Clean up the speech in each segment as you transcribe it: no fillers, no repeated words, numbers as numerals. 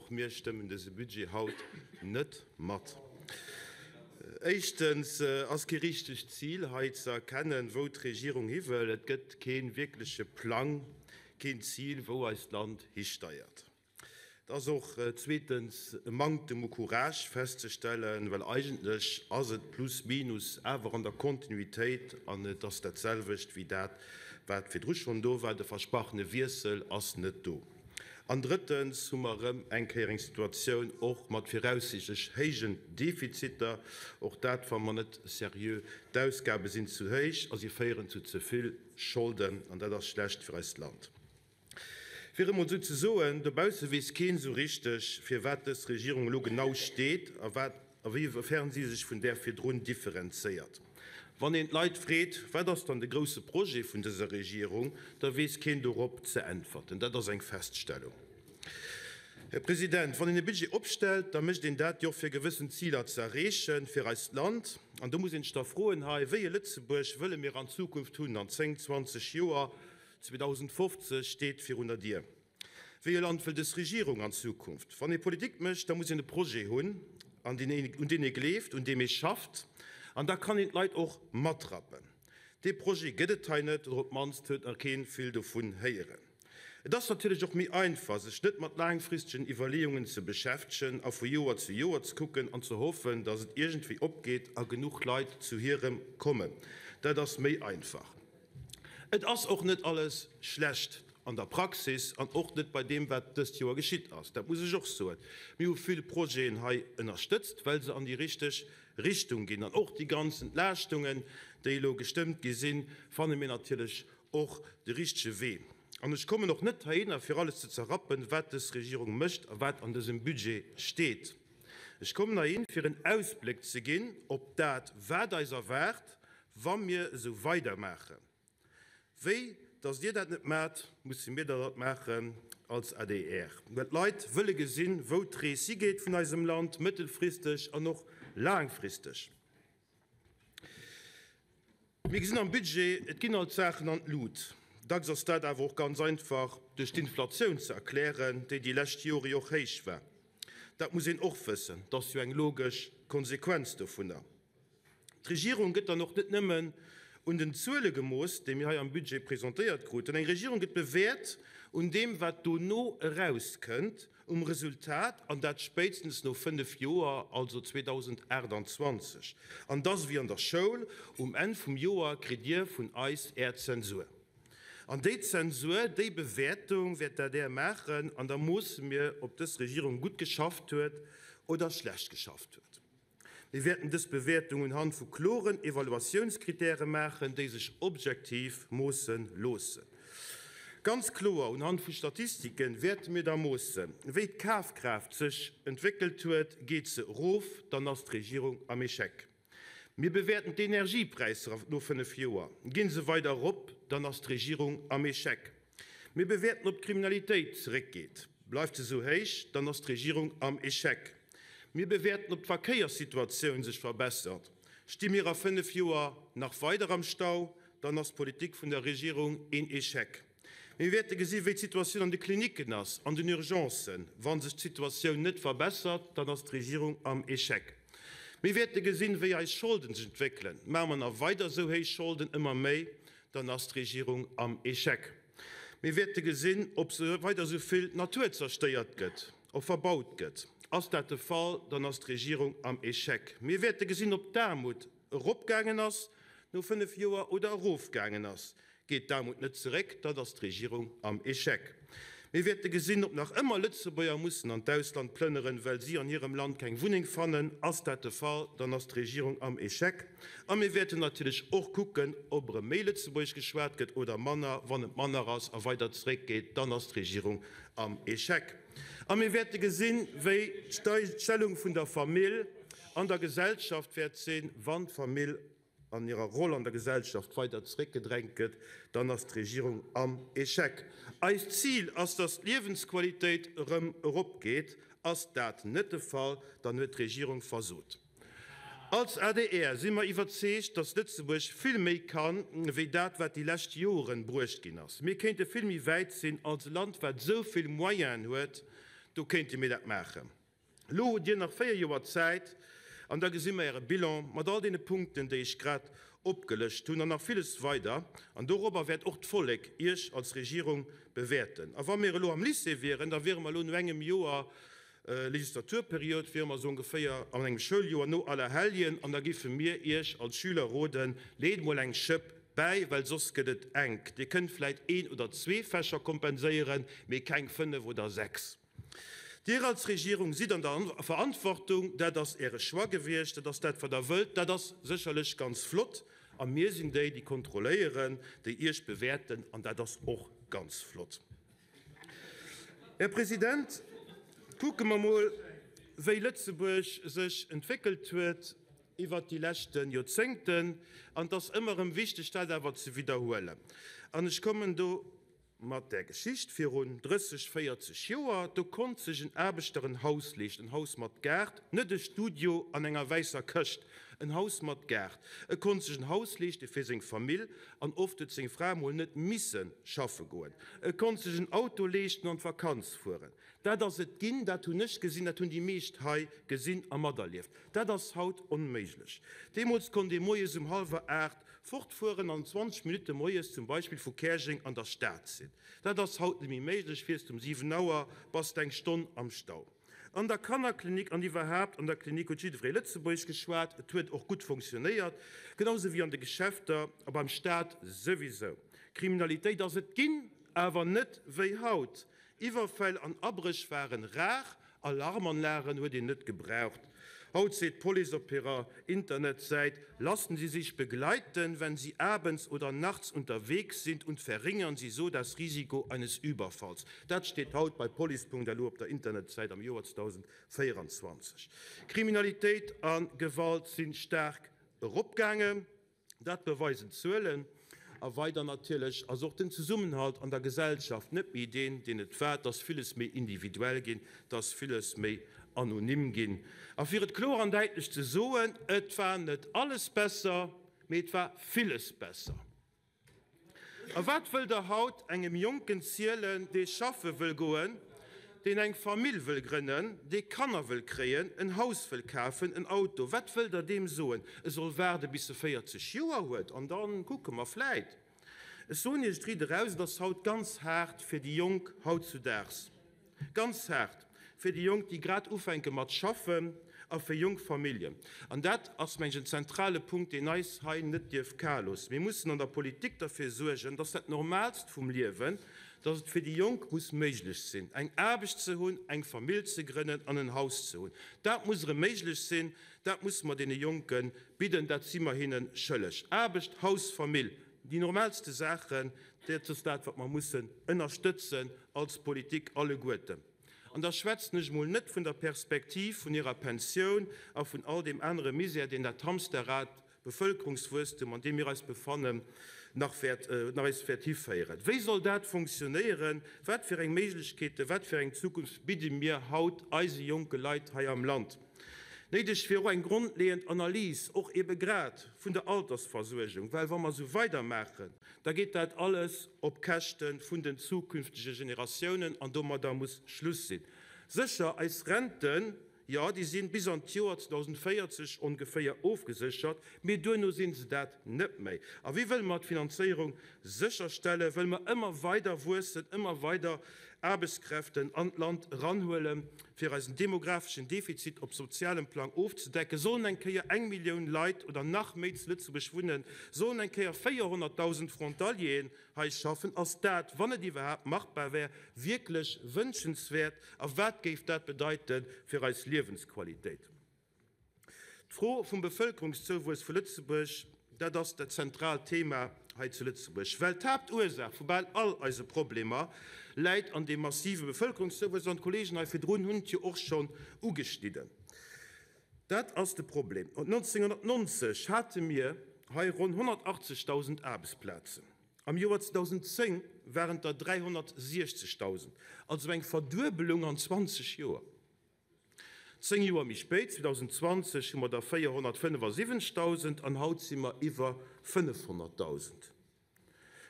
Och mir stëmmen dëse Budget haut net mat. Éischtens ass kee richtegt Zil hei ze erkennen, wou d'Regierung hi wëll. Et gëtt kee wierkleche Plang, keen Zil, wou eist Land histeiert. Et ass och zweetens e Manktem u Courage festzestellen, well eigentlech ass et plus minus awer an der Kontinuitéit an et ass dat selwecht wéi dat, wat virdru schonn do war. De versprachene Wiessel ass net do. An drëttens hu mer erëm eng Kéier eng Situatioun och mat viraussiichtlech héijen Defiziter. Och dat fanne mer net seriö. D'Ausgabe sinn zu héich a si féieren zu ze vill Scholden an dat ass schlecht fir eist Land. Fir emol esou ze soen, dobausse weess keen esou richteg, fir wat dës Regierung elo genau steet a wat A wéifern si sech vun där virdrun differenzéiert? Wann een d'Leit freet, wat ass dann de grousse Projet vun dëser Regierung, da weess keen dorop ze äntwerten. Dat ass eng Feststellung. Här President, wann een e Budget opstellt, da mécht een dat jo fir gewëssen Ziler ze erreechen fir eist Land. An do muss een sech da froen hei, Wéi e Lëtzebuerg wëlle mir an Zukunft hunn an 10, 20 Joer? 2050 steet virun der Dier. Wéi e Land wëll dës Regierung an Zukunft? Wann ee Politik mécht, da muss een e Projet hunn, an deen een, un deen ee gleeft, un deem ee schafft, an da kann een d'Leit och matrappen. Dee Projet gëtt et hei net, oder op d'mannst huet nach kee vill dovun héieren. Et ass natierlech och méi einfach, sech net mat laangfristegen Iwwerleeungen ze beschäftegen a vu Joer zu Joer ze kucken an ze hoffen, datt et iergendwéi opgeet a genuch Leit zu hirem kommen. Dat ass méi einfach. Et ass och net alles schlecht an der Praxis an och net bei deem, wat dëst Joer geschitt ass, dat muss ech och soen. Mir hu vill Projeten hei ënnerstëtzt, well se an déi richteg Richtung ginn. An och déi ganz Entlaaschtungen, déi elo gestëmmt gi sinn, fanne mir natierlech och de richtege Wee. An ech kommen och net heihinner, fir alles ze zerrappen, wat dës Regierung mécht a wat an dësem Budget steet. Ech kommen heihin, fir en Ausbléck ze ginn op dat, wat eis erwaart, Wa mir esou weidermaachen, wéi datt Dir dat net maacht, musse mir der dat maachen als adr. Well d'Leit wëlle gesinn, wou d'Rees higeet vun eisem Land, mëttelfristeg an och laangfristeg. Mir gesinn am Budget, et ginn alt Saachen an d'Lut. Dacks ass dat awer och ganz einfach duerch d'Inflatioun ze erklären, déi déi lescht Jore jo och héich war. Dat muss een och wëssen, dat ass jo eng logesch Konsequenz dovunner. D'Regierung gëtt dann och net nëmmen un den Zuele gemooss, déi mir hei am Budget presentéiert kruten. Eng Regierung gëtt bewäert un deem, wat dono erauskënnt, um Resultat, an dat spéitstens no fënnef Joer, also 2028. An et ass ewéi an der Schoul, Um Enn vum Joer kritt Dir vun eis Är Zensur. An déi Zensur, déi Bewäertung wäert d'ADR maachen, an da moosse mir, ob dës Regierung gutt geschafft huet oder schlecht geschafft huet. Mir wäerten dës Bewäertung unhand vu kloren Evaluatiounskritäre maachen, déi sech objektiv moosse loossen. Ganz kloer unhand vu Statistike wäerte mir da moossen, wéi d'Kafkraaft sech entwéckelt huet. Geet se erof, dann ass d'Regierung am Echec. Mir bewäerten d'Energiepräisser no 5 Joer. Ginn se weider erop, dann ass d'Regierung am Echec. Mir bewäerten, ob d'Kriminalitéit zeréckgeet. Bleift se esou héich, dann ass d'Regierung am Echec. Mir bewäerten, ob d'Verkéierssituatioun sech verbessert. Sti mir a 5 Joer nach weider am Stau, dann ass d'Politik vun der Regierung een Echec. Mir wäerte gesi wéi d'Situatioun an de Klinicken ass, an den Urgencen. Wa sech d'Situatioun net verbessert, dann ass d'Regierung am Echec. Mir wäerte gesinn, wéi eis Scholden sech entwéckelen. Maache mer nach weider esou héich Scholden, ëmmer méi, dann ass d'Regierung am Echec. Mir wäerte gesinn, ob weider esou vill Natur zerstéiert gëtt, ob verbaut gëtt. Ass dat de Fall, dann ass d'Regierung am Echec. Mir wäerte gesinn, ob d'Aarmut eropgaangen ass no 5 Joer oder erofgaangen ass. Geet d'Aarmut net zeréck, dann ass d'Regierung am Echec. Mir wäerte gesinn, ob nach ëmmer Lëtzebuerger mussen an d'Ausland plënneren, well si an hirem Land keng Wunneng fannen. Ass dat de Fall, dann ass d'Regierung am Echec. A mir wäerten natierlech och kucken, ob erëm méi Lëtzebuergesch geschwat gëtt oder manner. Wann et manner ass a weider zeréckgeet, dann ass d'Regierung am Echec. A mir wäerte gesinn, wéi d'Stellung vun der Famill an der Gesellschaft wäert sinn, wann d'Famill an hirer Roll an der Gesellschaft weider zeréckgedrängt gëtt, dann ass d'Regierung am Echec. Eist Zil ass, dass d'Liewensqualitéit erëm eropgeet. Ass dat net de Fall, dann huet d'Regierung versot. Als adr si mer iwwerzeegt, dass Lëtzebuerg vill méi kann, wéi dat, wat déi lescht Joren bruecht ginn ass. Mir kéinte vill méi wäit sinn als e Land, wat esou vill Moyenen huet. Do kéinte mir dat maachen. Elo hutt Dir nach 4 Joer Zäit an da gesi mer Äre Bilan mat all deene Punkten, déi ech grad opgelëscht hunn an nach villes weider. An dorobber wäert och d'Vollek Iech als Regierung bewäerten. A wa mir elo am Lycée wieren, da wiere mer elo no engem Joer Legislaturperiod, wiere mer esou ongeféier an engem Schouljoer no Allerhelljen an da géife mir Iech als Schüler roden, Leet mol eng Schëpp bäi, well soss gëtt et enk. Dir kënnt vläit een oder zwee Fächer kompenséieren, mee keng fënnef oder sechs. Dir als Regierung sidd an der Verantwortung, dat ass Äre Choix gewiescht, dat ass dat, wat Der wëllt, dat ass sécherlech ganz flott. A mir sinn déi, déi kontrolléieren, déi Iech bewäerten, an dat ass och ganz flott. Här President, kucke mer mol, wéi Lëtzebuerg sech entwéckelt huet iwwert déi leschte Joerzéngten. An et ass ëmmer erëm wichteg, dat awer ze widderhuelen. An ech kommen do Mat där Geschicht virun 30, 40 Joer, do konnt sech en Aarbechter en Haus leeschten, en Haus mat Gaart, net e Studio an enger wäisser Këscht, en Haus mat Gaart. E konnt sech en Haus leeschte fir seng Famill an oft huet seng Fra mol net misse schaffe goen. E konnt sech en Auto leeschten an d'Vakanz fueren. Dat ass et ginn, dat hunn ech gesinn, dat hunn déi meescht hei gesinn a materlieft. Dat ass haut onméiglech. Deemools konnt ee moies um hallwer 8 fortfueren an 20 Minutte moies zum Beispill vu Käerjeng an der Stad sinn. Dat ass haut net méi méiglech, fiers de um 7 Auer, bass de eng Stonn am Stau. An der Kannerklinik an iwwerhaapt an der Klinik huet jiddweree Lëtzebuergesch geschwat, et huet och gutt fonctionnéiert, genau sou wéi an de Geschäfter a beim Staat souwisou. Kriminalitéit ass et ginn, awer net wéi haut. Iwwerfäll an Abréch waren rar, Alarmanlagen huet een net gebraucht. Haut seet d'Police op hirer Internetsäit, Lassen Sie sich begleiten, wenn Sie abends oder nachts unterwegs sind und verringern Sie so das Risiko eines Überfalls. Dat steet haut bei police.lu op der Internetsäit am Joer 2024. Kriminalitéit a Gewalt si staark eropgaangen. Dat beweisen d'Zuelen. A weider natierlech ass och den Zesummenhalt an der Gesellschaft net méi deen, deen et war. Et ass villes méi individuell ginn, et ass villes méi anonym ginn. A fir et kloer an däitlech ze soen, Et war net alles besser, mee et war villes besser. A wat wëllt Der haut engem Jonken zielen, dee schaffe wëll goen, deen eng Famill wëll grënnen, dee Kanner wëll kréien, en Haus wëll kafen, en Auto? Wat wëllt Der deem soen? E soll waarde bis e 40 Joer huet an da kucke mer vläit. Ech soen Iech et riit eraus, et ass haut ganz haart fir déi Jonk hautzudaags. Ganz haart fir déi Jonk, déi grad ufänke mat schaffen a fir jonk Familljen. An dat ass, meng ech, en zentrale Punkt, deen eis hei net dierf kal loossen. Mir mussen an der Politik derfir suergen, dass dat Normalst vum Liewen, dass et fir déi Jonk muss méiglech sinn, eng Aarbecht ze hunn, eng Famill ze grënnen an en Haus ze hunn. Dat muss erëm méiglech sinn. Dat musse mer deene Jonke bidden. Dat si mer hinne schëlleg. Aarbecht, Haus, Famill, déi normalste Saachen, dat ass dat, wat mer mussen ënnerstëtzen als Politik alleguerten. An da schwätzen ech emol net vun der Perspektiv vun hirer Pensioun a vun all deem anere Misär, deen dat Hamsterrad Bevëlkerungswuesstum, an deem mir eis befannen, nach wäert, nach eis wäert hiféieren. Wéi soll dat fonctionnéieren? Wat fir eng Méiglechkeeten, wat fir eng Zukunft bidde mir haut eise jonke Leit hei am Land? Néideg wier och eng grondleeënd Analys, och ebe grad vun der Altersversuergung, well wa mer esou weidermaachen, da geet dat alles op Käschte vun den zukünftege Generatiounen an domadder muss Schluss sinn. Sécher, eis Renten, jo, déi si bis an d'Joer 2040 ongeféier ofgeséchert, mee duerno si se dat net méi. A wéi wëlle mer d'Finanzéierung sécherstellen? Wëlle mer ëmmer weider wuessen, ëmmer weider Aarbechtskräften an d'Land eranhuelen, fir eisen demografeschen Defizit op sozialem Plang ofzedecken? Sollen eng Kéier eng Millioun Leit oder nach méi zu Lëtzebuerg wunnen? Sollen eng Kéier 400.000 Frontalieren hei schaffen? Ass dat, wann et iwwerhaapt machbar wär, wierklech wënschenswäert? A wat géif dat bedeite fir eis Liewensqualitéit? D'Fro vum Bevëlkerungszouwuess vu Lëtzebuerg, dat ass dat zentraalt Thema hei zu Lëtzebuerg, well d'Haaptursaach vu bal all eise Problemer läit an deem massive Bevëlkerungszouwuess, an d'Kollegen hei virdrun hunn et jo och schonn ugeschnidden. Dat ass de Problem. 1990 hate mir hei ronn 180.000 Aarbechtsplazen. Am Joer 2010 waren et der 360.000, also eng Verduebelung an 20 Joer. Zéng Joer méi spéit, 2020, hu mer der 475.000 an haut si mer iwwer 500.000.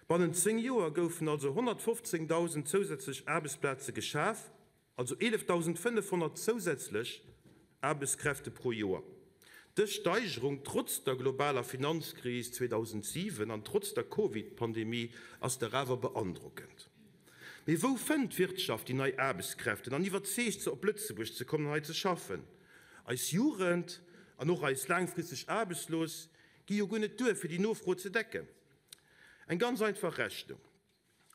Bannent zéng Joer goufen also 115.000 zousätzlech Aarbechtsplaze geschaf. Also 11.500 zousätzlech Aarbechtskräfte pro Joer. Dës Steigerung, trotz der globaler Finanzkris 2007 an trotz der Covid-Pandemie, ass dach awer beandrockend. Mee wou fënnt d'Wirtschaft déi nei Aarbechtskräften an iwwerzeegt se, op Lëtzebuerg ze kommen an hei ze schaffen? Eis Jugend an och eis laangfristeg Aarbechtslos gi jo guer net duer, fir déi Nofro ze decken. Eng ganz einfach Rechnung.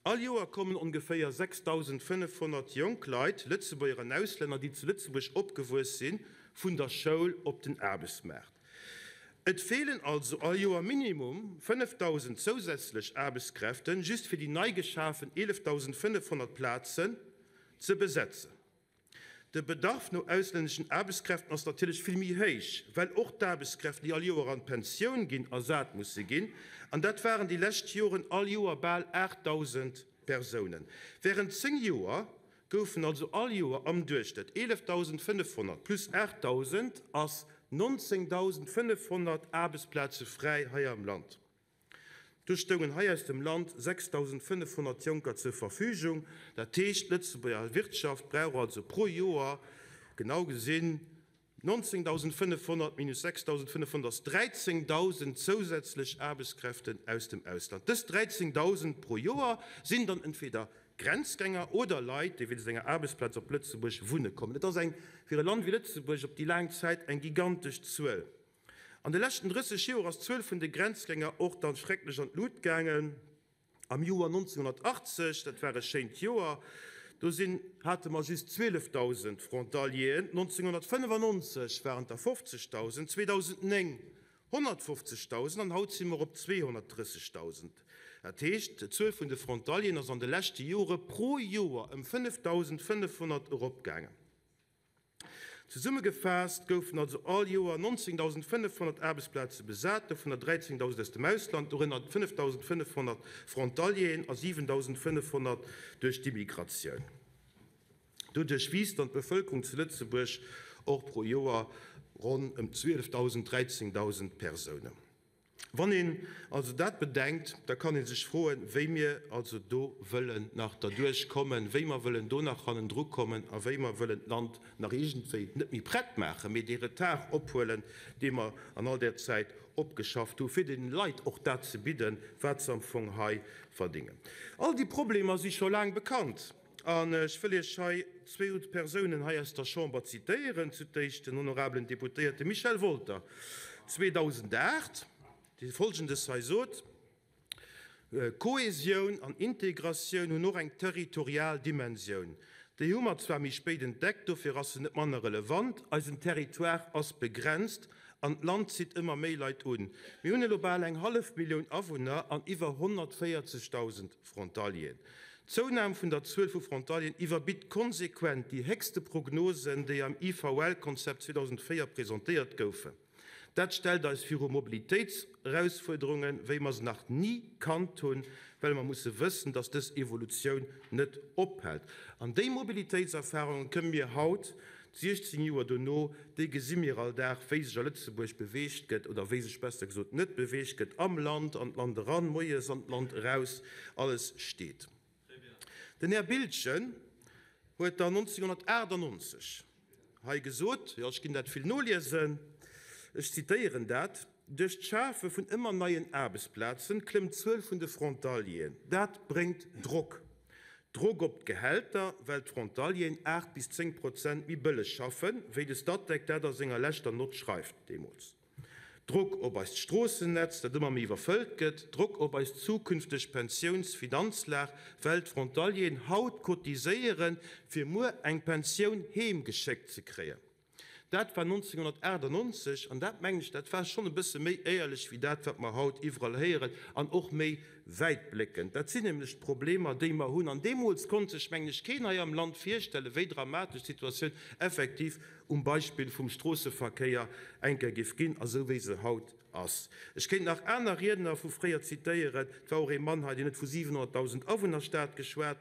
All Joer kommen ongeféier 6.500 jonk Leit, Lëtzebuerger an Auslänner, déi zu Lëtzebuerg opgewuess sinn, vun der Schoul op den Aarbechtsmaart. Et feelen also all Joer minimum 5.000 zousätzlech Aarbechtskräften, just fir déi nei geschafen 11.500 Plazen ze besetzen. De Bedarf no auslänneschen Aarbechtskräften ass natierlech vill méi héich, well och d'Aarbechtskräften, déi all Joer an d'Pensioun ginn, ersat musse ginn. An dat waren déi lescht Joren all Joer bal 8.000 Persounen. Wärend 10 Joer goufen also all Joer am Duerchschnëtt 11.500 plus 8.000 ass 19.500 Aarbechtsplaze fräi hei am Land. Do stoungen hei aus dem Land 6.500 Jonker zur Verfügung. Dat heescht, d'Lëtzebuerger Wirtschaft brauch also pro Joer, genau gesinn, 19.500 minus 6.500 ass 13.000 zousätzlech Aarbechtskräften aus dem Ausland. Dës 13.000 pro Joer sinn dann entweder Grenzgänger oder Leit, déi wéinst enger Aarbechtsplaz op Lëtzebuerg wunne kommen. Et ass eng, fir e Land wéi Lëtzebuerg op déi laang Zäit, eng gigantesch Zuel. An de leschten 30 Joer ass d'Zuel vun de Grenzgänger och dann schrecklech an d'Lut gaangen. Am Joer 1980, dat war e schéint Joer, do sinn, hate mer just 12.000 Frontalieren, 1995 waren et der 50.000, 2009 150.000 an haut si mer op 230.000. Dat heescht, d'Zuel vun de Frontalieren ass an de leschte Jore pro Joer ëm 5.500 eropgaangen. Zesummegefaasst goufen also all Joer 19.500 Aarbechtsplaze besat, dovunner 13.000 aus dem Ausland, dorënner 5.500 Frontalieren a 7.500 duerch d'Immigratioun. Doduerch wiisst dann d'Bevëlkerung zu Lëtzebuerg och pro Joer ronn ëm 12.000, 13.000 Persounen. Wann een also dat bedenkt, da kann ee sech froen, wéi mir also do wëllen nach derduerch kommen, wéi mer wëllen do nach hannendru kommen a wéi mer wëllen d'Land nach iergendwéi net méi prett maachen, mee dee Retard ophuelen, dee mer an all där Zäit opgeschafft hu fir deene Leit och dat ze bidden, wat se am Fong hei verdingen. All déi Problemer si scho laang bekannt. An ech wëll Iech hei zwou Persounen hei aus der Chamber zitéieren, Zutéischt den honorabelen Deputéierte Michel Wolter 2008, dee Folgendes hei sot, Kohäsioun an Integratioun hunn och eng territorial Dimensioun. Déi hu mer zwar méi spéit entdeckt, dofir ass se net manner relevant. Eisen Territoire ass begrenzt an d'Land zitt ëmmer méi Leit un. Mir hunn elo bal eng hallef Millioun Awunner an iwwer 140.000 Frontalieren. D'Zounam vun der Zuel vu Frontalieren iwwerbitt konsequent déi héchste Prognosen, déi am IVL-Konzept 2004 presentéiert goufen. Dat stellt eis viru Mobilitéitserausfuerderungen, wéi mer se nach ni kannt hunn, well mer musse wëssen, dass dës Evolutioun net ophält. An déi Mobilitéitserfarunge kënne mir haut, 16 Joer dono, déi gesi mir all Dag, wéi sech a Lëtzebuerg beweegt gëtt, oder wéi sech besser gesot net beweegt gëtt, am Land, an d'Land eran, moies an d'Land eraus, alles steet. Den Här Biltgen huet dann 1998 hei gesot, jo, ech ginn dat vill noliesen, ech zitéieren dat, Duerch d'Schafe vun ëmmer neien Aarbechtsplazen klëmmt d'Zuel vun de Frontalieren. Dat bréngt Drock. Drock op d'Gehälter, well d'Frontalieren 8 bis 10 Prozent méi bëlleg schaffen, wéi de Statec dat a senger leschter Nott schreift deemools. Drock op eist Stroossennetz, dat ëmmer méi iwwerfëllt gëtt. Drock op eis zukünfteg Pensiounsfinanzlag, well d'Frontalieren haut cotiséieren, fir muer eng Pensioun heemgeschéckt ze kréien. Dat war 1998, an dat, mengen ech, dat war schonn e bësse méi éierlech wéi dat, wat mer haut iwwerall héieren, an och méi wäitbléckend. Dat sinn nämlech d'Problemer, déi mer hunn. An deemools konnt sech, mengen ech, keen hei am Land virstellen, wéi dramatesch d'Situatioun effektiv um Beispill vum Stroosseverkéier eng Kéier géif ginn, a sou wéi se haut ass. Ech kéint nach aner Riedner vu fréier zitéieren. Et war och ee Mann hei, deen huet vu 700.000 Awunnerstad geschwat.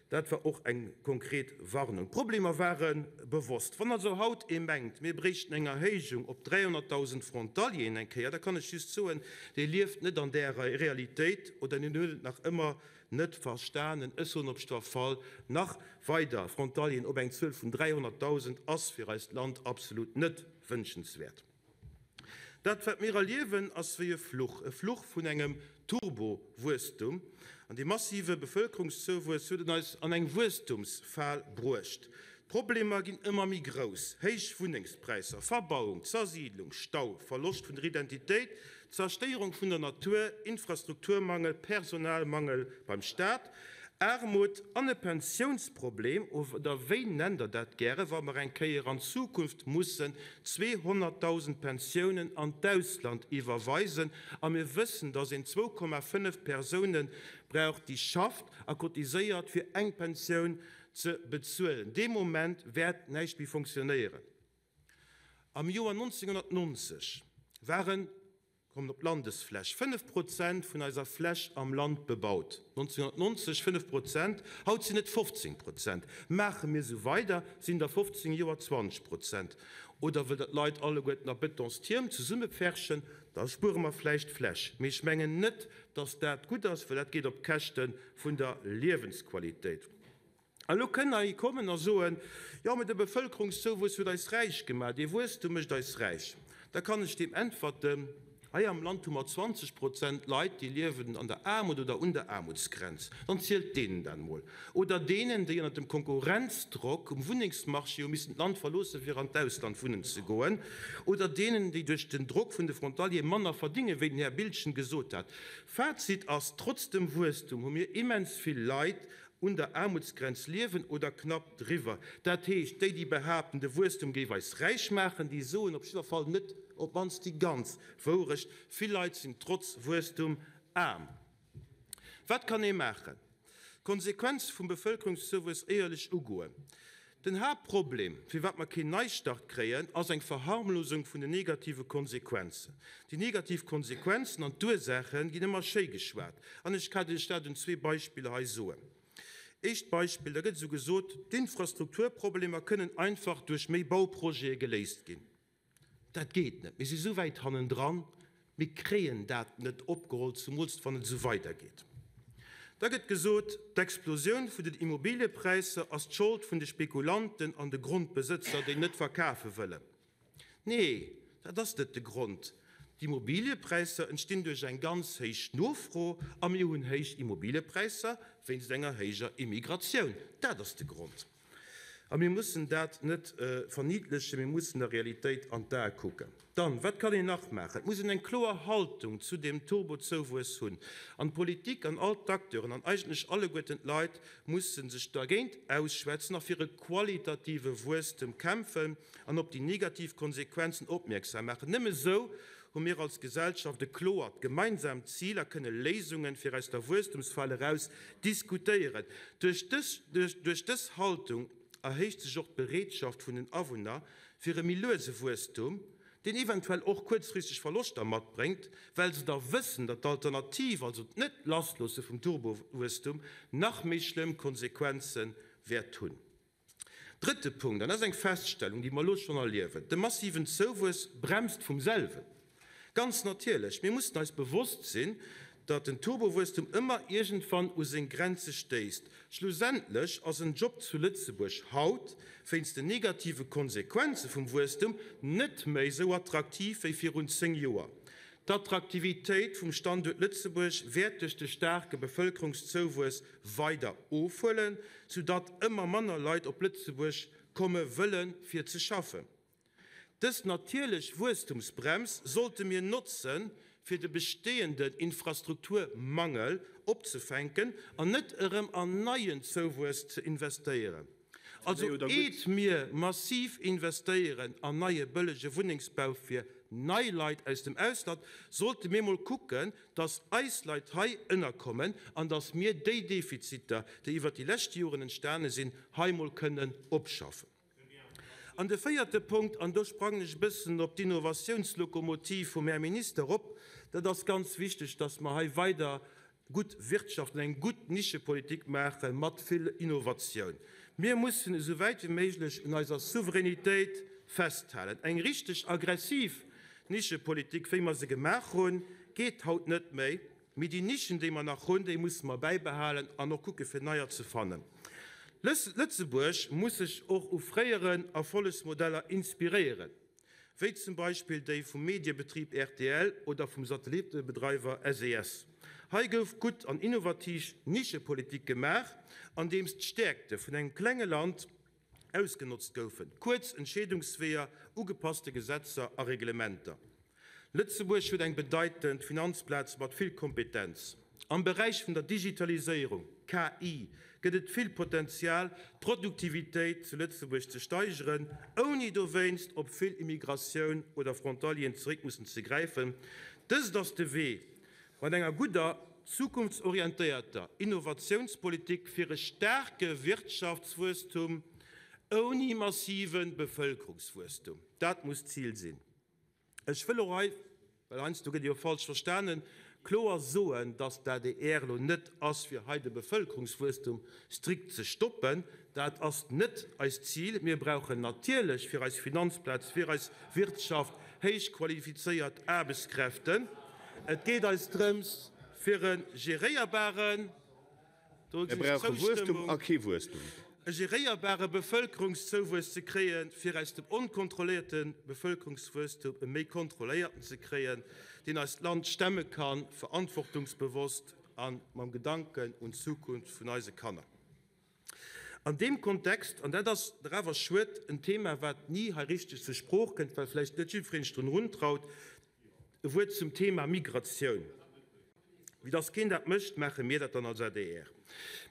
Dat war och eng konkret Warnung. D'Problemer ware bewosst. Wann also haut ee mengt, mir bréichten eng Erhéijung op 300.000 Frontalieren eng Kéier, da kann ech just soen, dee lieft net an där Realitéit oder deen huet et nach ëmmer. net verstanen. Ech soen op jiddwer Fall, nach weider Frontalieren op eng Zuel vun 300.000 ass fir eist Land absolut net wënschenswäert. Dat, wat mir erliewen, ass wéi e Fluch, e Fluch vun engem Turbo-Wuesstum. An dee massive Bevëlkerungszouwuess huet en eis an eng Wuesstumsfal bruecht. D'Problemer ginn ëmmer méi grouss, héich Wunnengspräisser, Verbauung, Zersiidlung, Stau, Verloscht vun der Identitéit, Zerstéierung vun der Natur, Infrastrukturmangel, Personalmangel beim Staat, Aarmut an e Pensiounsproblem, oder wéi nennt Der dat gäre, wa mer eng Kéier an Zukunft mussen 200.000 Pensiounen an d'Ausland iwwerweisen a mir wëssen, dass een 2,5 Persoune brauch, déi schafft a cotiséiert, fir eng Pensioun ze bezuelen. Dee Moment wäert näischt méi fonctionnéieren. Am Joer 1990 waren, kommen op d'Landesfläch, 5 Prozent vun eiser Fläch am Land bebaut. 1990 5 Prozent, haut sinn et 15 Prozent. Maache mir esou weider, sinn der 15 Joer 20 Prozent. Oder wëllt Der d'Leit alleguerten a Betonstierm zesummepferchen, da spuere mer vläicht Fläch. Mee ech mengen net, dass dat gutt ass, well dat geet op d'Käschte vun der Liewensqualitéit. A lo kënn der kommen a soen, Jo, mä de Bevëlkerungszouwuess huet eis räich gemaach, dee Wuesstum mécht eis räich. Da kann ech deem äntwerten, Hei am Land hu mer 20 Prozent Leit, déi liewen an der Aarmut oder un der Aarmutsgrenz. Dann zielt deenen dat emol. Oder deenen, déi ënnert dem Konkurrenzdrock um Wunnengsmarché hu missen d'Land verloossen, fir an d'Ausland wunnen ze goen. Oder deenen, déi duerch den Drock vun de Frontaliere manner verdéngen, wéi den Här Biltgen gesot hat. Fazit ass, Trotz dem Wuesstum hu mir immens vill Leit un der Aarmutsgrenz liewen oder knapp driwwer. Dat heescht, déi, déi behaapten, de Wuesstum géif eis räich maachen, déi soen op jidder Fall net op d'mannst déi ganz Wourecht. Vill Leit sinn trotz Wuesstum aarm. Wat kann ee maachen? D'Konsequenze vum Bevëlkerungszouwuess éierlech ugoen. Den Haaptproblem, firwat mer keen Neistart kréien, ass eng Verharmlosung vun den negative Konsequenzen. Déi negativ Konsequenzen an d'Ursaache ginn ëmmer schéi geschwat. An ech kann Iech dat un zwee Beispiller hei soen. Éischt Beispill, da gëtt esou gesot, d'Infrastrukturproblemer kënnen einfach duerch méi Bauprojete geléist ginn. Dat geet net. Mir si sou wäit hannendran, mir kréien dat net opgeholl, zumools wann et esou weidergeet. Da gëtt gesot, d'Explosioun vun den Immobiliëpräisser ass d'Schold vun de Spekulanten an de Grondbesëtzer, déi net verkafe wëllen. Nee, dat ass net de Grond. D'Immobiliëpräisser entstinn duerch eng ganz héich Nofro a mir hunn héich Immobiliëpräisser wéinst enger héijer Immigratioun. Dat ass de Grond. A mir mussen dat net verniddlechen, mir mussen der Realitéit an d'Ae kucken. Dann, wat kann een nach maachen? Et muss een eng kloer Haltung zu deem Turbozouwuess hunn. An d'Politik an all d'Acteuren an eigentlech alleguerten d'Leit musse sech dergéint ausschwätzen a fir e qualitative Wuesstem kämpfen an op déi negativ Konsequenzen opmierksam maachen. Nëmme esou hu mir als Gesellschaft e kloert gemeinsamt Zil a kënne Léisungen, fir aus der Wuesstemsfal eraus, diskutéieren. Duerch dës duerch dës Haltung erhéicht sech och d'Bereetschaft vun den Awunner fir e méi luese Wuesstum, deen eventuell och kuerzfristeg Verloschter matbréngt, well se da wëssen, datt d'Alternativ, also d'Net-Lassloosse vum Turbowuesstum, nach méi schlëmm Konsequenze wäert hunn. Drëtte Punkt, an dat ass eng Feststellung, déi mer elo schonn erliewen, De massiven Zouwuess bremst vum selwen. Ganz natierlech, mir mussen eis bewosst sinn, datt den Turbowuesstum ëmmer iergendwann u seng Grenze stéisst. Schlussendlech ass en Job zu Lëtzebuerg haut, wéinst den negative Konsequenze vum Wuesstum, net méi esou attraktiv wéi virun 10 Joer. D'Attraktivitéit vum Standuert Lëtzebuerg wäert duerch de staarke Bevëlkerungszouwuess weider ofhuelen, soudatt ëmmer manner Leit op Lëtzebuerg komme wëllen, fir ze schaffen. Dës natierlech Wuesstumsbrems sollte mir notzen, fir de besteeënden Infrastrukturmangel opzefänken an net erëm an neien Zouwuess ze investéieren. Also eet mir massiv investéieren an neie bëllege Wunnengsbau fir nei Leit aus dem Ausland, sollte mir mol kucken, dass eis Leit hei ënnerkommen an dass mir déi Defiziter, déi iwwert déi lescht Joren entstane sinn, hei mol kënnen opschaffen. An de véierte Punkt, an do sprangen ech e bëssen op d'Innovatiounslokomotiv vum Här Minister op, dat ass ganz wichteg, dass mer hei weider gutt wirtschaften, eng gutt Nischepolitik maache mat vill Innovatioun. Mir mussen esou wäit wéi méiglech un eiser Souveränitéit festhalen. Eng richteg aggressiv Nischepolitik, wéi mer se gemaach hunn, geet haut net méi. Mee déi Nischen, déi mer nach hunn, déi musse mer bäibehalen an och kucke fir neier ze fannen. Lëtzebuerg muss sech och u fréieren Erfollegsmodeller inspiréieren, wéi zum Beispill déi vum Mediebetrib rtl oder vum Satellittebedreiwer SES. Hei gouf gutt an innovativ Nischepolitik gemaach, andeems d'Stäerkte vun engem klenge Land ausgenotzt goufen, kuerz Entscheedungsweeër, ugepasste Gesetzer a Reglementer. Lëtzebuerg huet eng bedeitend Finanzplaz mat vill Kompetenz. Am Beräich vun der Digitaliséierung, KI, gëtt et vill Potenzial, d'Produktivitéit zu Lëtzebuerg ze steigeren, ouni dowéinst op vill Immigratioun oder Frontalieren zeréck mussen ze gräifen. Dëst ass de Wee, Mat enger gudder, zukunftsorientéierter Innovatiounspolitik fir e staarke Wirtschaftswuesstum ouni massive Bevëlkerungswuesstum, dat muss d'Zil sinn. Ech wëll och hei, well heiansdo gëtt ee jo falsch verstanen, kloer soen, datt d'ADR elo net ass, fir hei de Bevëlkerungswuesstum strikt ze stoppen. Dat ass net eist Zil. Mir brauchen natierlech fir eis Finanzplaz, fir eis Wirtschaft héich qualifizéiert Aarbechtskräften. Et geet eis drëms, fir e geréierbaren, do Mir brauche Wuesstum a kee Wuesstum. e geréierbare Bevëlkerungszouwuess ze kréien, fir aus dem onkontrolléierte Bevëlkerungswuesstum e méi kontrolléierten ze kréien, deen eist Land stemme kann, verantwortungsbewosst a mam Gedanken un d'Zukunft vun eise Kanner. An deem Kontext, an dat ass dach awer schued, en Thema, wat ni hei richteg zur Sprooch kënnt, well vläicht net jiddweree sech drun eruntraut, e Wuert zum Thema Migratioun. Vue dass keen dat mécht, maache mir dat dann als adr.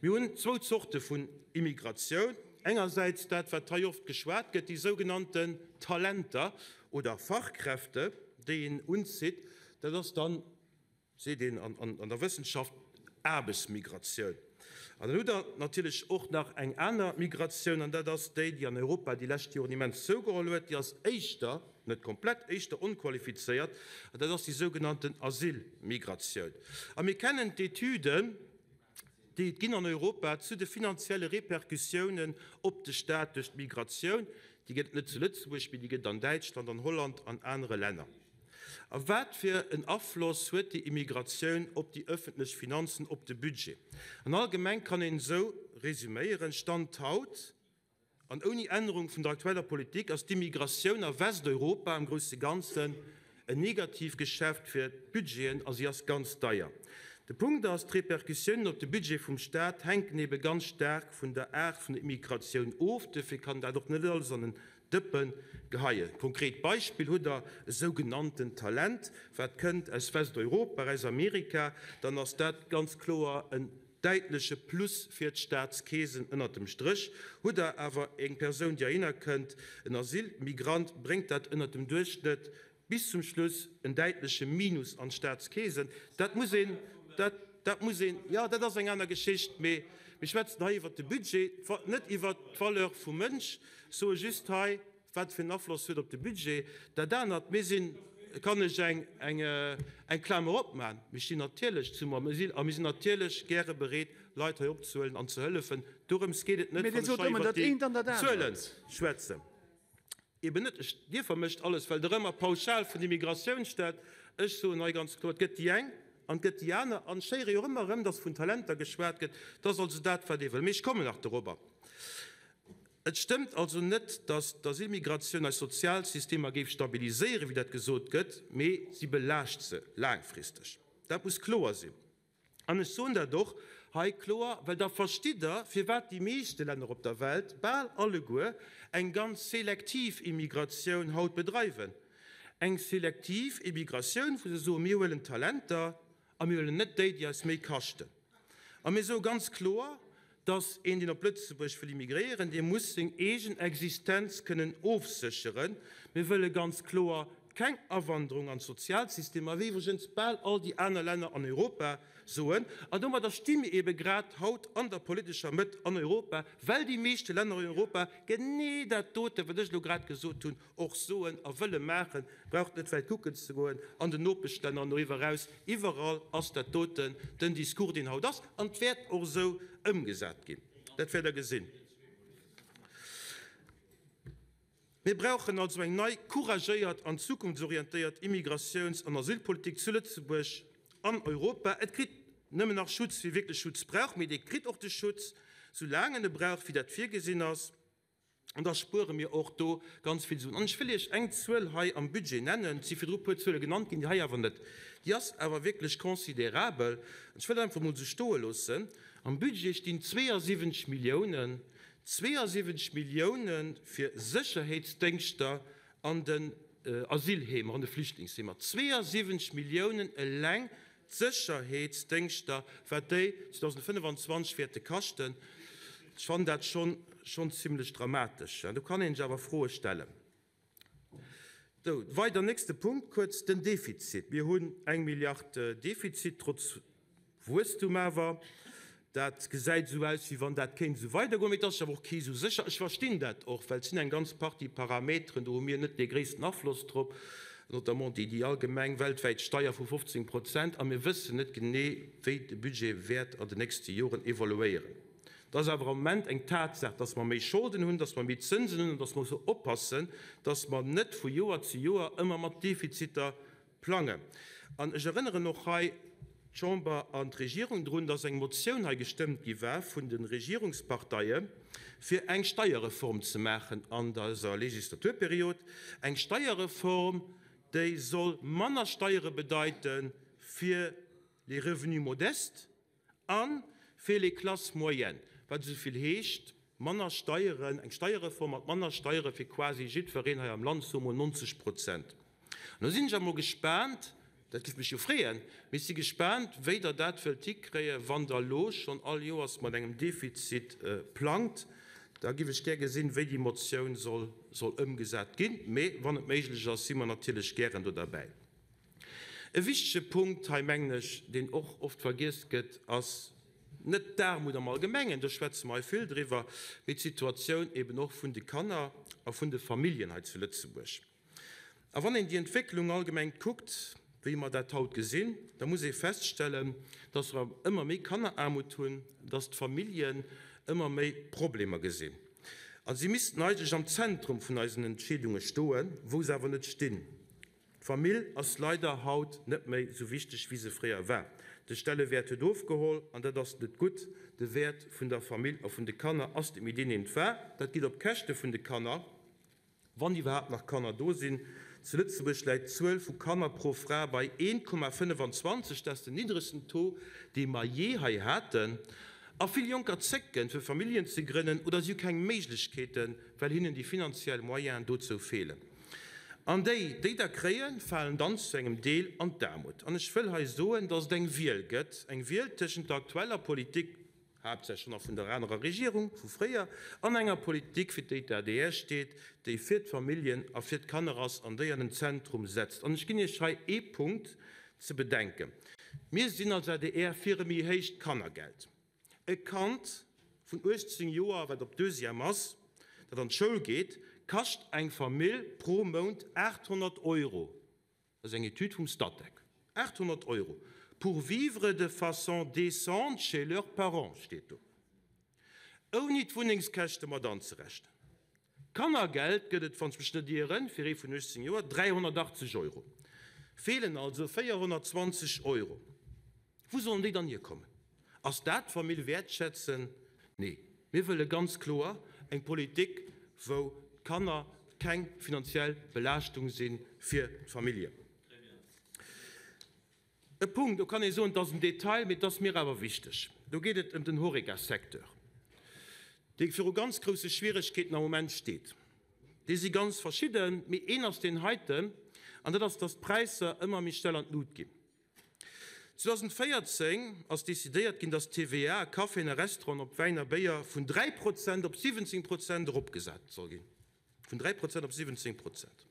Mir hunn zwou Zorte vun Immigratioun. Engersäits dat, wat hei oft geschwat gëtt, déi sougenannten Talenter oder Fachkräfte, déi een unzitt. Dat ass dann seet een an der Wëssenschaft, Aarbechtsmigratioun. An dann hutt Der natierlech och nach eng aner Migratioun, an dat ass déi, déi an Europa déi lescht Joren immens zougeholl huet. Déi ass éischter, net komplett, éischter onqualifizéiert, an dat ass déi sougenannten Asylmigratioun. A mir kennen d'Etüden, déi et ginn an Europa zu de finanzielle Repercussiounen op de Staat duerch d'Migratioun. Déi gëtt et net zu Lëtzebuerg, mee déi gëtt et an Däitschland, an Holland, an anere Länner. A wat fir en Afloss huet déi Immigratioun op déi ëffentlech Finanzen, op de Budget? An allgemeng kann een esou resüméieren, Stand haut an ouni Ännerung vun der aktueller Politik ass d'Immigratioun a Westeuropa am grousse Ganzen en Negativgeschäft fir d'Budgeten a si ass ganz deier. De Punkt ass, d'Repercussiounen op de Budget vum Staat hänken ebe ganz staark vun der Aart vun der Immigratioun of. Duerfir kann dat och net alles an en Dëppen geheien. Konkret Beispill, Hutt Der e sougenannten Talent, wat kënnt aus Westeuropa, aus Amerika, dann ass dat ganz kloer en däitleche Plus fir d'Staatskeesen ënnert dem Stréch. Hutt Der awer eng Persoun, déi heihinner kënnt, en Asylmigrant, bréngt dat ënnert dem Duerchschnëtt bis zum Schluss en däitleche Minus an d'Staatskeesen. Dat muss een, dat, dat muss een, jo, dat ass eng aner Geschicht, mee mir schwätzen hei iwwert de Budget, net iwwert d'Valeur vum Mënsch. Ech soe just hei, wat fir en Afloss huet op de Budget. Dat anert, mir sinn, kann ech eng, eng, eng Klamer opmachen, mir stinn natierlech zum Asyl a mir sinn natierlech gäre bereet, Leit hei opzehuelen an ze hëllefen. Dorëms geet et net, Mee wann Dir ech sot hei ëmmer iwwert dat déi eent an dat Zuele anert. schwätzen. Eben net, ech, Dir vermëscht alles, well Der ëmmer pauschal vun Immigratioun stellt. Ech soen hei ganz kloer, et gëtt déi eng an et gëtt déi aner. An ech héiere jo och ëmmer erëm, dass vun Talenter geschwat gëtt. Dat ass also dat, wat ee wëll. Mee ech kommen nach dorobber. Et stëmmt also net, dass d'Asylmigratioun eis Sozialsystemer géif stabiliséieren, wéi dat gesot gëtt, mee si belaascht se laangfristeg. Dat muss kloer sinn. An ech soen dat och hei kloer, well da verstitt Der, firwat déi meeschte Länner op der Welt, bal alleguer, eng ganz selektiv Immigratioun haut bedreiwen. Eng selektiv Immigratioun, wou se soen, mir huelen Talenter a mir huelen net déi, déi eis méi kaschten. A mir soe ganz kloer, dass een, deen op Lëtzebuerg wëll immigréieren, dee muss seng eegen Existenz kënnen ofsécheren. Mir wëlle ganz kloer keng Awanderung an d'Sozialsystemer, wéi iwwregens bal all déi aner Länner an Europa soen. An domadder sti mir eebe grad haut an der politescher Mëtt an Europa, well déi meeschte Länner an Europa genee dat dote, wat ech elo grad gesot hunn, och soen a wëlle maachen, braucht net wäit kucken ze goen, an den Nopeschlänner an doriwwer eraus, iwwerall ass dat doten den Discours, deen haut ass, an et wäert och esou ëmgesat ginn, dat wäert Der gesinn. Mir brauchen also eng nei, couragéiert an zukunftsorientéiert Immigratiouns an Asylpolitik zu Lëtzebuerg. An Europa. Et kritt nëmmen nach Schutz, wie wierklech Schutz brauch, mee dee kritt och de Schutz, soulaang en e brauch, wéi dat virgesinn ass. An da spuere mir och do ganz vill Suen. An ech wëll Iech eng Zuel hei am Budget nennen, et si virdru e puer Zuele genannt ginn, déi hei awer net, déi ass awer wierklech considerabel. An ech wëll dat einfach emol esou stoe loossen, Am Budget stinn 72 Milliounen, 72 Milliounen fir Sécherheetsdéngschter an den Asylheemer, an de Flüchtlingsheemer. 72 Milliounen eleng d'Sécherheetsdéngschter, wat déi 2025 wäerte kaschten. Ech fannen dat schonn zimlech dramatesch. Do kann een sech awer Froe stellen. Sou, weider, nächste Punkt kuerz, den Defizit. Mir hunn eng Milliard Defizit, trotz Wuesstum awer. Dat gesäit esou aus, wéi wann dat kéint esou weidergoen, mee et ass sech awer och kee esou sécher. Ech verstinn dat och, well et sinn eng ganz Partie Parameteren, do hu mir net dee gréissten Afloss drop, notamment déi allgemeng weltwäit Steier vu 15 Prozent, a mir wëssen net genee, wéi de Budget wäert an den nächste Joren evoluéieren. Et ass awer am Moment eng Tatsaach, dass mer méi Scholden hunn, dass mer méi Zënsen hunn an dass mer musse oppassen, dass mer net vu Joer zu Joer ëmmer mat Defiziter plangen. An ech erënneren och hei d'Chamber an d'Regierung drun, dass eng Motioun hei gestëmmt gi war vun de Regierungsparteie fir eng Steierreform ze maachen an dëser Legislaturperiod, eng Steierreform, déi soll manner Steiere bedeite fir les revenus modestes, A fir les classes moyennes, wat esou vill heescht, manner Steieren, eng Steierreform mat manner Steiere fir quasi jiddwereen hei am Land, soe mol 90 Prozent. An do sinn ech emol gespaant, dat géif mech jo freeën, mee ech si gespaant, wéi Der dat wëllt hikréien, wann Der elo schonn all Joers mat engem Defizit plangt. Da géif ech gär gesinn, wéi déi Motioun soll ëmgesat ginn. Mee wann et méiglech ass, si mer natierlech gären do derbäi. E wichtege Punkt hei, mengen ech, deen och oft vergiess gëtt, ass net d'Aarmut am Allgemengen, do schwätze mer hei vill driwwer, mee d'Situatioun eben och vun de Kanner a vun de Familljen hei zu Lëtzebuerg. A wann een déi Entwécklung allgemeng kuckt, wéi mer dat haut gesinn, da muss ee feststellen, dass mer ëmmer méi Kanneraarmut hunn, dass d'Familljen ëmmer méi Problemer gesinn. A si missten eigentlech am Zentrum vun eisen Entscheedunge stoen, wou se awer net stinn. D'Famill ass leider haut net méi sou wichteg wéi se fréier war. De Stellewäert huet ofgeholl an dat ass net gutt. De Wäert vun der Famill a vun de Kanner ass net méi deen een et war. Dat geet op Käschte vun de Kanner, wann iwwerhaapt nach Kanner do sinn. Zu Lëtzebuerg läit d'Zuel vu Kanner pro Fra bei 1,25, dat ass den niddregsten Taux dee mer jee hei haten. A vill Jonker zécken fir Familljen ze grënnen oder si hu keng Méiglechkeeten, well hinnen déi finanziell Moyenen dozou feelen. An déi, déi der kréien, falen dann zu engem Deel an d'Aarmut. An ech wëll hei soen, dass et eng Wiel gëtt, eng Wiel tëschent der aktueller Politik, haaptsächlech nach vun der anerer Regierung vu fréier, an enger Politik, fir déi d'ADR steet, déi fir d'Familljen a fir d'Kanner ass an déi an den Zentrum setzt. An ech ginn Iech hei ee Punkt ze bedenken, Mir sinn als adr fir e méi héicht Kannergeld. E Kand vun 18 Joer, wat op Deuxième ass, dat an d'Schoul geet, kascht eng Famill pro Mount 800 Euro. Dat ass eng Etüd vum Statec. 800 Euro pour vivre de façon décente chez leurs parents, steet do. Ouni d'Wunnengskäschte mat anzerechnen. Kannergeld gëtt et, wann ech mech net ieren, fir ee vun 18 Joer 380 Euro. Feelen also 420 Euro. Wou sollen déi dann hierkommen? Ass dat d'Famill wäertschätzen? Nee, mir wëlle ganz kloer eng Politik, wou d'Kanner keng finanziell Belaaschtung si fir d'Familljen. E Punkt, do kann ee soen, et ass en Detail, mee et ass mir awer wichteg, do geet et ëm den Horeca-Secteur, dee viru ganz grousse Schwieregkeeten am Moment steet. Déi si ganz verschidden, mee een ass deen heiten, an dat ass, dass d'Präisser ëmmer méi schnell an d'Lut ginn. 2014 ass decidéiert ginn, dass d'TVA a Caféen a Restauranten op Wäin a Béier vun 3 Prozent op 17 Prozent eropgesat soll ginn. Vun 3 Prozent op 17 Prozent.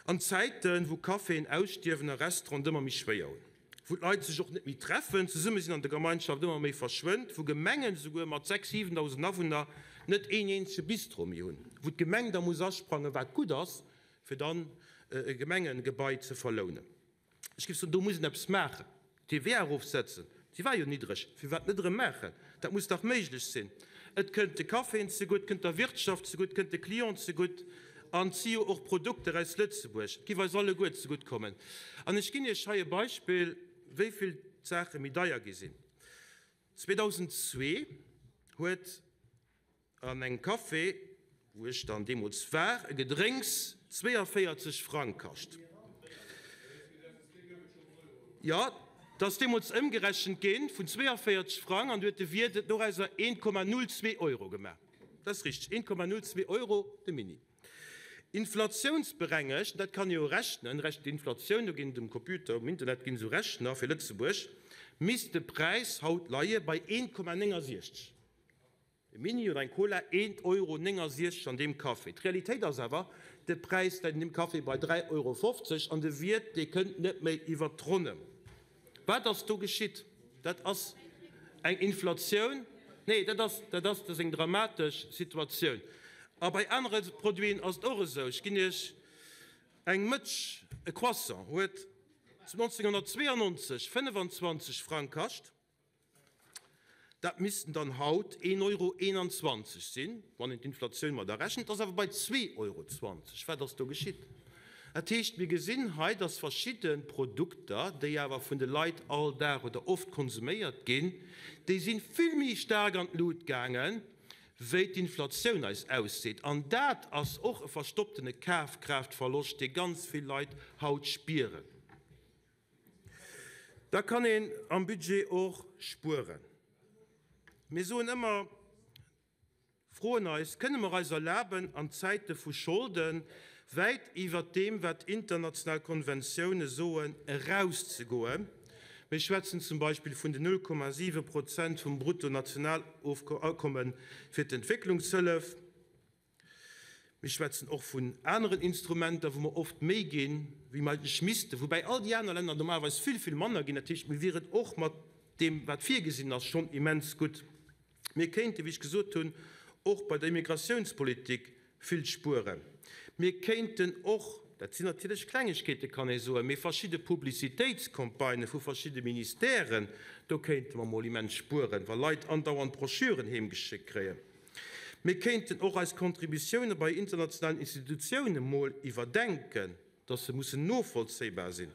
An Zäiten, wou Caféen ausstierwen a Restauranten ëmmer méi schwéier hunn, wou d'Leit sech och net méi treffen, d'Zesummesinn an der Gemeinschaft ëmmer méi verschwënnt, wou Gemengen esouguer mat 6, 7.000 Awunner net een eenzege Bistro méi hunn, wou d'Gemeng da muss asprangen, wat gutt ass, fir dann e Gemengegebai ze verlounen. Ech géif soen, do muss een eppes maachen. D'TVA erofsetzen, si war jo niddreg, firwat net erëm maachen? Dat muss dach méiglech sinn. Et kënnt de Caféen zegutt, kënnt der Wirtschaft zegutt, kënnt de Clienten zegutt an et si jo och Produkter aus Lëtzebuerg. Et géif eis alleguer zegutt kommen. An ech ginn Iech hei e Beispill. wéi vill d'Saache méi deier gi sinn. 2002 huet an engem Café, wou ech dann deemools war, e Gedrénks 42 Frang kascht. Jo, et ass deemools ëmgerechent gi vun 42 Frang an du huet de Wiert et dorauser 1,02 Euro gemaach. Dat ass richteg, 1,02 Euro de Mini. Inflatiounsberengegt, dat kann ee jo rechnen, rechent d'Inflatioun, do ginn et um Computer, um Internet ginn esou Rechner fir Lëtzebuerg, misst de Präis haut leie bei 1,69. E Mini oder eng Cola, 1,69 Euro an deem Café. D'Realitéit ass awer, de Präis läit an deem Café bei 3,50 Euro an de Wiert, dee kënnt net méi iwwert d'Ronnen. Wat ass do geschitt? Dat ass eng Inflatioun. Nee, dat ass, dat ass, dat ass eng dramatesch Situatioun. A bei anere Produiten ass et och esou. Ech ginn Iech eng Mëtsch, e Croissant huet 1992 25 Frang kascht. Dat missten dann haut 1,21 Euro sinn, wann een d'Inflatioun mat arechent. Et ass awer bei 2,20 Euro. Wat ass do geschitt? Dat heescht, mir gesinn hei, dass verschidde Produkter, déi awer vun de Leit all Dag oder oft konsuméiert ginn, déi si vill méi staark an d'Lut gaangen, wéi d'Inflatioun eis ausseet. An dat ass och e verstopptene Kafkraaftverloscht, dee ganz vill Leit haut spieren. Da kann een am Budget och spueren. Mir soen ëmmer, froen eis, Kënne mer eis erlaben, an Zäite vu Scholde wäit iwwert deem, wat international Konventioune soen, erauszegoen? Mir schwätzen zum Beispill vun den 0,7 Prozent vum Bruttonationalakommen fir d'Entwécklungshëllef. Mir schwätzen och vun aneren Instrumenter, wou mer oft méi ginn, wéi mer eigentlech missten, woubäi all déi aner Länner normalerweis vill, vill manner ginn. Dat heescht, mir wieren och mat deem, wat virgesinn ass, schonn immens gutt. Mir kéinten, wéi ech gesot hunn, och bei der Immigratiounspolitik vill spueren. Mir kéinten och, dat sinn natierlech Klengegkeete kann ee soen, mee verschidde Publicitéitscampagnë vu verschidde Ministèren, do kéinte mer mol immens spueren, wa Leit andauernd Broschüren heemgeschéckt kréien. Mir kéinten och eis Contributioune bei internationalen Institutioune mol iwwerdenken, dass se mussen novollzéibar sinn.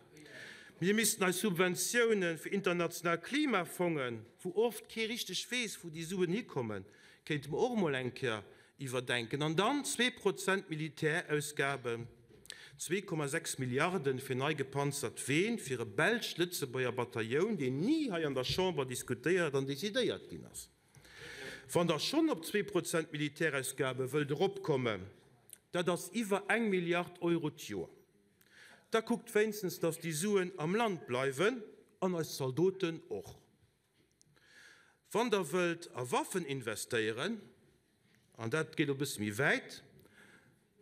Mir missten eis Subventioune fir international Klimafongen, wou oft kee richteg weess, wou déi Suen hikommen, kéinte mer och mol eng Kéier iwwerdenken. An dann 2% Militärausgaben, 2,6 Milliarden fir nei gepanzert Ween, fir e belsch-lëtzebuerger Batailloun, deen ni hei an der Chamber diskutéiert an decidéiert ginn ass. Wann Der schonn op 2% Militärausgabe wëllt eropkommen, dat ass iwwer eng Milliard Euro d'Joer, da kuckt wéinstens, datt déi Suen am Land bleiwen an eis Zaldoten och. Wann Der wëllt a Waffen investéieren, an dat geet elo e bësse méi wäit,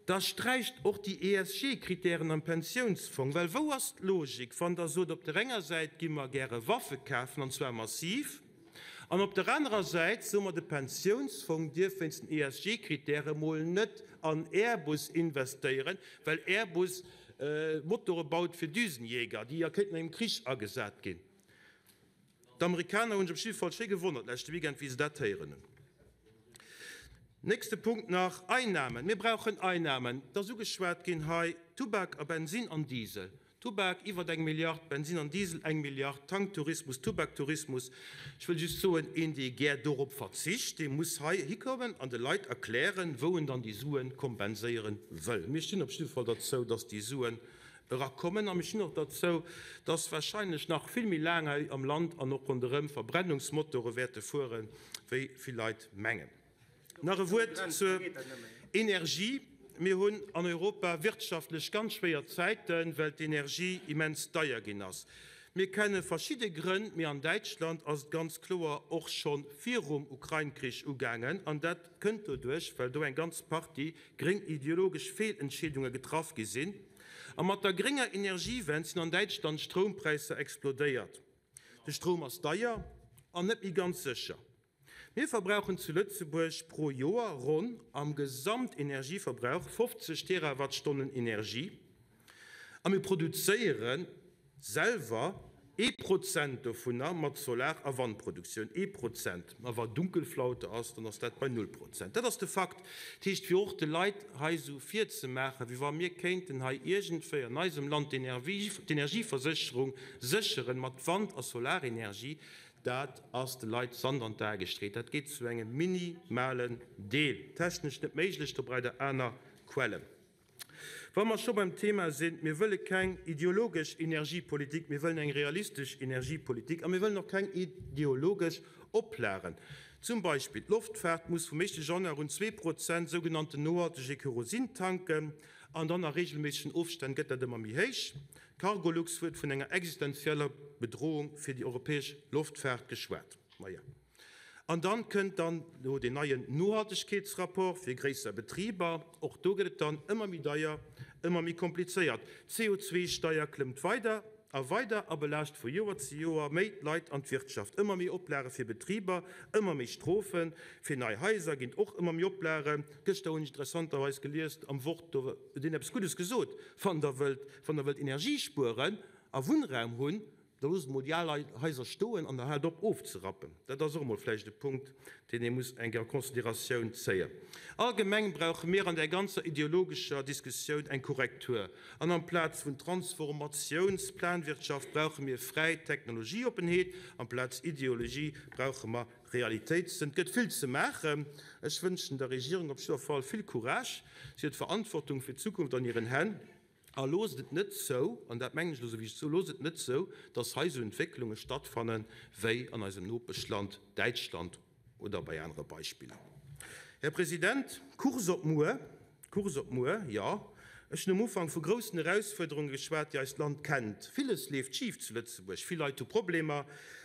Da sträicht och déi ESG-Kritären am Pensiounsfong. Well wou ass d'Logik, wann Der sot, op der enger Säit gi mer gäre Waffe kafen, an zwar massiv, an op der anerer Säit soe mer, de Pensiounsfong dierf wéinst den ESG-Kritäre mol net an Airbus investéieren, well Airbus Motore baut fir Düsenjäger, déi ja kéinten an engem Krich agesat ginn. D'Amerikaner hunn sech op jidde Fall schéi gewonnert leschte Weekend, wéi se dat héieren hunn. Nächste Punkt nach, Einnahmen. Mir brauchen Einnahmen. Et ass ugeschwat ginn hei, Tubak a Bensin an Diesel. Tubak iwwer eng Milliard, Bensin an Diesel eng Milliard, Tanktourismus, Tubaktourismus. Ech wëll just soen, een, dee gär dorop verzicht, dee muss hei hikommen an de Leit erklären, wou en dann déi Sue kompenséiere wëll. Mir stinn op jidde Fall derzou, dass déi Suen erakommen. A mir stinn och derzou, dass wahrscheinlech nach vill méi laang hei am Land an och ronderëm Verbrennungsmotore wäerte fueren, wéi vill Leit mengen. Nach e Wuert zur Energie. Mir hunn an Europa wirtschaftlech ganz schwéier Zäiten, well d'Energie immens deier ginn ass. Mir kenne verschidde Grënn, mee an Däitschland ass et ganz kloer och scho virum Ukrain-Krich ugaangen. An dat kënnt doduerch, well do eng ganz Partie gréng ideologesch Feelentscheedunge getraff gi sinn. A mat der grénger Energiewend sinn an Däitschland d'Stroumpräisser explodéiert. De Stroum ass deier an net méi ganz sécher. Mir verbrauchen zu Lëtzebuerg pro Joer ronn am Gesamtenergieverbrauch 50 Terawattstonnen Energie a mir produzéiere selwer. Ee Prozent dovunner mat Solar a Wandproduktioun. Ee Prozent. A wa Dunkelflaute ass, dann ass dat bei null Prozent. Dat ass de Fakt. Dat heescht, fir och de Leit hei esou virzemaachen, wéi wa mir kéinten hei iergendwéi an eisem Land d'Energieversécherung sécheren mat Wand a Solarenergie, dat ass de Leit Sand an d'Ae gestreet. Dat geet zu engem minimalen Deel. Technesch net méiglech, do braucht Der aner Quellen. Wa mer scho beim Thema sinn, Mir wëlle keng ideologesch Energiepolitik, mir wëllen eng realistesch Energiepolitik a mir wëllen och keng ideologesch Oplagen. Zum Beispill, d'Loftfaart muss vum éischte Januar un 2% sougenannten nohaltege Kerosin tanken an dann a reegelméissegen Ofstänn gëtt dat ëmmer méi héich. D'Cargolux huet vun enger existenzieller Bedrohung fir déi europäesch Loftfaart geschwat. Maja. An dann kënnt dann elo deen neien Nohaltegkeetsrapport fir gréisser Betriber. Och do gëtt et dann ëmmer méi deier, ëmmer méi komplizéiert. D'CO2-Steier klëmmt weider a weider a belaascht vu Joer zu Joer méi d'Leit an d'Wirtschaft. Ëmmer méi Oplage fir Betriber, ëmmer méi Strofen. Fir nei Haiser ginn et och ëmmer méi Oplagen. Gëschter hunn ech interessanterweis gelies am Wort, do huet een eppes Guddes gesot, Wann Der wëllt, wann Der wëllt Energie spueren a Wunnraum hunn, Da loosst emol déi al Haiser stoen an da haalt op ofzerappen. Dat ass och emol vläicht e Punkt, deen ee muss eng Kéier a Consideratioun zéien. Allgemeng brauche mir an där ganzer ideologescher Diskussioun eng Korrektur. An amplaz vun Transformatiounsplanwirtschaft brauche mir fräi Technologieoppenheet, amplaz Ideologie brauche mer Realitéitssënn. Et gëtt vill ze maachen. Ech wënschen der Regierung op jidder Fall vill Courage. Si huet d'Verantwortung fir d'Zukunft an hiren Hänn. A loosst et net zou, an dat mengen ech elo esou wéi ech et soen, loosst et net zou, dass hei esou Entwécklunge stattfanne wéi an eisem Nopeschland Däitschland oder bei anere Beispiller. Här President, Kurs op muer, Kurs op muer, jo, ech hunn um Ufank vu groussen Erausfuerderunge geschwat, déi eist Land kennt. Villes leeft schif zu Lëtzebuerg, vill Leit hu Problemer,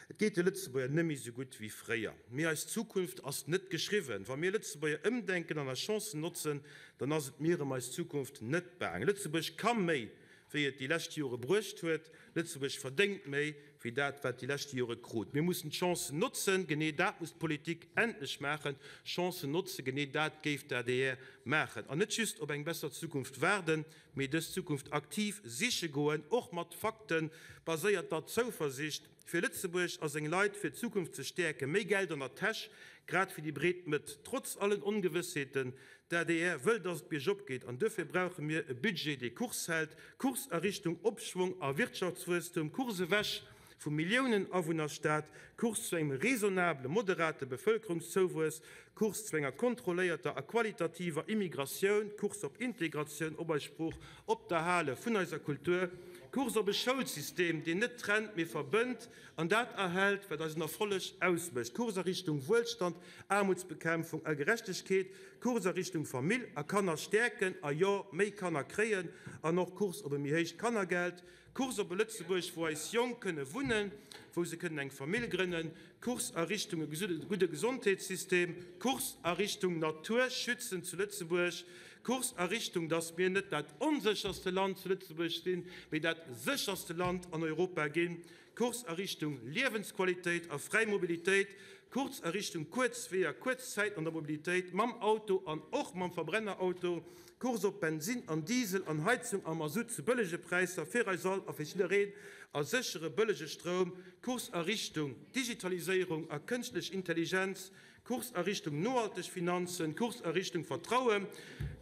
et geet de Lëtzebuerger net méi esou gutt wéi fréier. Mee eis Zukunft ass net geschriwwen. Wa mir Lëtzebuerger ëmdenken an eis Chancen notzen, dann ass et mir ëm eis Zukunft net baang. Lëtzebuerg ka méi, wéi et déi lescht Jore bruecht huet. Lëtzebuerg verdéngt méi, wéi dat, wat déi lescht Jore krut. Mir mussen d'Chancen notzen. Genee dat muss d'Politik endlech maachen, Chancen notzen. Genee dat géif d'ADR maachen. An net just op eng besser Zukunft waarden, mee dës Zukunft aktiv siche goen, och mat Fakte baséierter Zouversicht, fir Lëtzebuerg a seng Leit fir d'Zukunft ze stäerken. Méi Geld an der Täsch, grad fir déi breet Mëtt. Trotz allen Ongewëssheeten, D'ADR wëll, datt et biergop geet an duerfir brauche mir e Budget, dee Kurs hält, Kurs a Richtung Opschwong a Wirtschaftswuesstum, Kurs ewech vum Milliounen-Awunnerstaat, Kurs zu engem raisonnable, moderate Bevëlkerungszouwuess, Kurs zu enger kontrolléierter a qualitativer Immigratioun, Kurs op Integratioun, op eis Sprooch, op d'Erhale vun eiser Kultur, Kurs op e Schoulsystem, deen net trennt, mee verbënnt an dat erhält, wat eisen Erfolleg ausmécht, Kurs a Richtung Wuelstand, Aarmutsbekämpfung a Gerechtegkeet, Kurs a Richtung Famill a Kanner stäerken a jo, méi Kanner kréien an och Kurs op e méi héicht Kannergeld, Kurs op e Lëtzebuerg, wou eis Jonk kënne wunnen, wou se kënnen eng Famill grënnen, Kurs a Richtung e gudde Gesondheetssystem, Kurs a Richtung Natur schützen zu Lëtzebuerg, Kurs a Richtung, dass mir net dat onsécherste Land zu Lëtzebuerg sinn, mee dat sécherste Land an Europa ginn, Kurs a Richtung Liewensqualitéit a fräi Mobilitéit, Kurs a Richtung kuerz Weeër, kuerz Zäiten an der Mobilitéit mam Auto an och mam Verbrennerauto, Kurs op Bensinn an Diesel an Heizung a Masutt zu bëllege Präisser fir eis all a fir jiddereen a séchere bëllege Stroum, Kurs a Richtung Digitaliséierung a kënschtlech Intelligenz, Kurs a Richtung nohalteg Finanzen, Kurs a Richtung Vertrauen,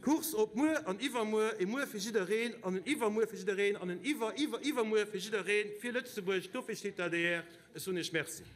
Kurs op muer an iwwermuer, e Muer fir jiddereen an en Iwwermuer fir jiddereen an en Iwwer-Iwwer-Iwwermuer fir jiddereen, fir Lëtzebuerg. Dofir steet d'ADR. Ech soen Iech Merci.